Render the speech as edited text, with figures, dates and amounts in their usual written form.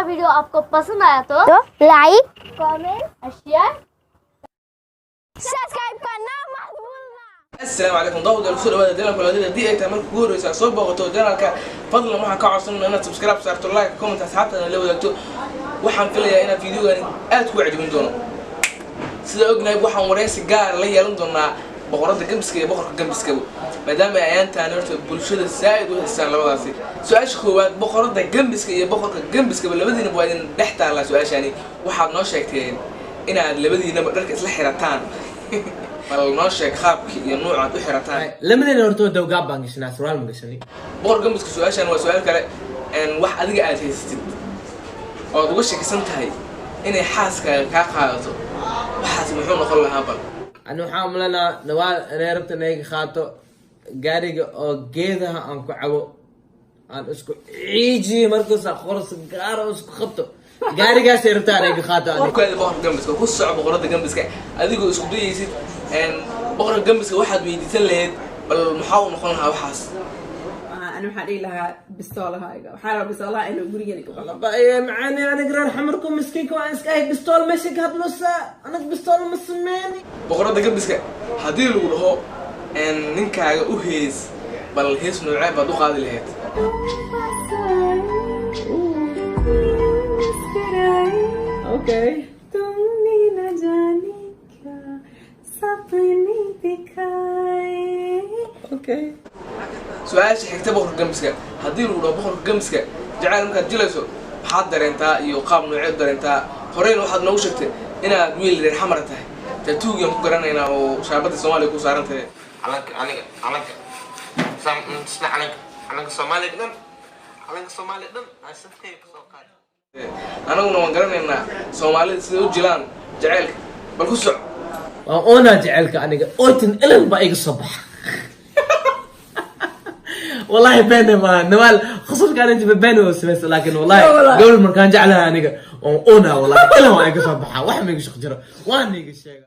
Video आपको पसंद आया तो like, comment, share, subscribe करना मत भूलना। Asalaamu calaykum daawadayaal, kusoo dhawaada channelka walaadada. Haddii ay tahay marka kugu horeysa aad soo booqato channelka, fadlan waxaan ka codsanayna inaad subscribe saarto, like, comment, asxaabtaada la wadaagto. Waxaan filayaa inaad videogani aad ku cajabin doono. Sida ognahay, waxaan wareysi gaar la yeelan doonaa boqorada gambiska iyo boqorka gambiskaba, maadaama ay ayaantaan horta bulshada saa'id u haystaan labadaasi. Su-aasha koowaad, boqorada gambiska iyo boqorka gambiskaba, labadiinaba waa idin dhex taallaa su-aashani. Waxaad noo sheegteen inaad labadiinaba dharka isla xirataan. Bal noo sheeg qaabkii iyo nuucaad u xirataan. Lamadeen horta dawgaab baan gashanaa, surwaal ma gashani. Boqor gambiska, su-aashan waa su-aal kale. Wax adiga aad haysatid ood uga shakisan tahay inay xaaskaaga kaa qaadato, waxaas muxuu noqon lahaa bal? Ani waxaan umaleynaa Nawaal inay rabta inay iga qaato gaariga oo geedaha aan ku cabo, aan isku ciijiyo, markuusa qoras gaara oo isku qabto, gaarigaasay rabtaa inay iga qaato ani. Warkaada, boqorka gambiska, ku soco. Boqorada gambiska, adigoo isku dayaysid, boqorka gambiska waxaad weydiisan lahayd bal maxaa u noqon lahaa waxaas? Ani waxaan dhihi lahaa bistoolahayga. Waxaan rabaa bistoolaha inuu gurigeena ka baxo. Macaani, aniga reer xamarku miskiinka waan iska ahay. Bistool meesha ka hadlusa, aniga bistool ma sameeni. Boqorada gambiska, haddii lagu dhaho ninkaaga u hees, bal hees noocee baad u qaadi lahayd? Okay. तुमने न जाने क्या सपने दिखाए। Okay. Su-aasha xigta, boqorka gambiska, haddii lagu dhaho boqorka gambiska, jacayl markaad jilayso maxaad dareentaa iyo qaab noocee u dareentaa? Horeyna waxaad noogu sheegtay inaad wiil reer xamara tahay, tattoogiaan ku garanaynaa oo shaabadda Soomaaliya ku saaran tahay. Calanka aniga, calanka isna calanka Soomaaliya dhan, calanka Soomaaliya dhan aan safkayga kasoo qaad. Anaguna waan garanaynaa Soomaalida siday u jilaan jaceylka. Bal ku soc. Waan oonaa jecelka aniga, oytin ilal baa iga soo baxa. Wallahi been ma Nawaal, qosolkaan inta been oo samaysa, laakiin wallahi gabadh markaan jeclahay aniga waan oonaa, wallahi ilal waa iga soo baxa. Wax ma iga shaq jiro, waan iga sheega.